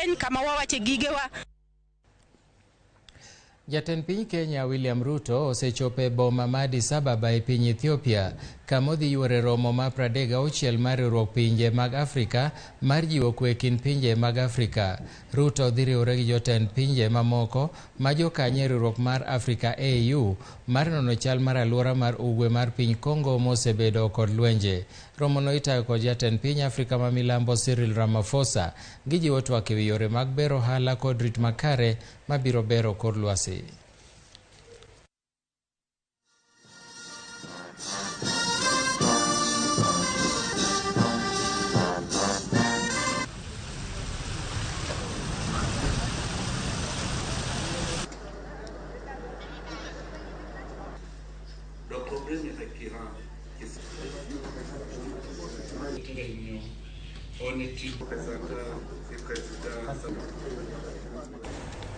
Keny kama wawache gigewa. Jatend piny Kenya William Ruto osechopo e boma ma Addis Ababa e piny Ethiopia kama odhi yuore romo ma 36 mar riwruok pinje mag Afrika mar jiwo kwe kind pinje mag Afrika. Ruto dhi riwore gi jotend pinje mamoko ma jokanyo e riwruok mar Afrika AU mar nono chal mar alwora mar ugwe mar piny Congo mosebedo kod lwenje. Romono itayo kod jatend piny Afrika ma milambo Cyril Ramaphosa. Gijiwo twak ewi yore mag bero ohala kod rit makare mabiro bero kor lwasi. Le problème récurrent qui réunion, on est représentant du président.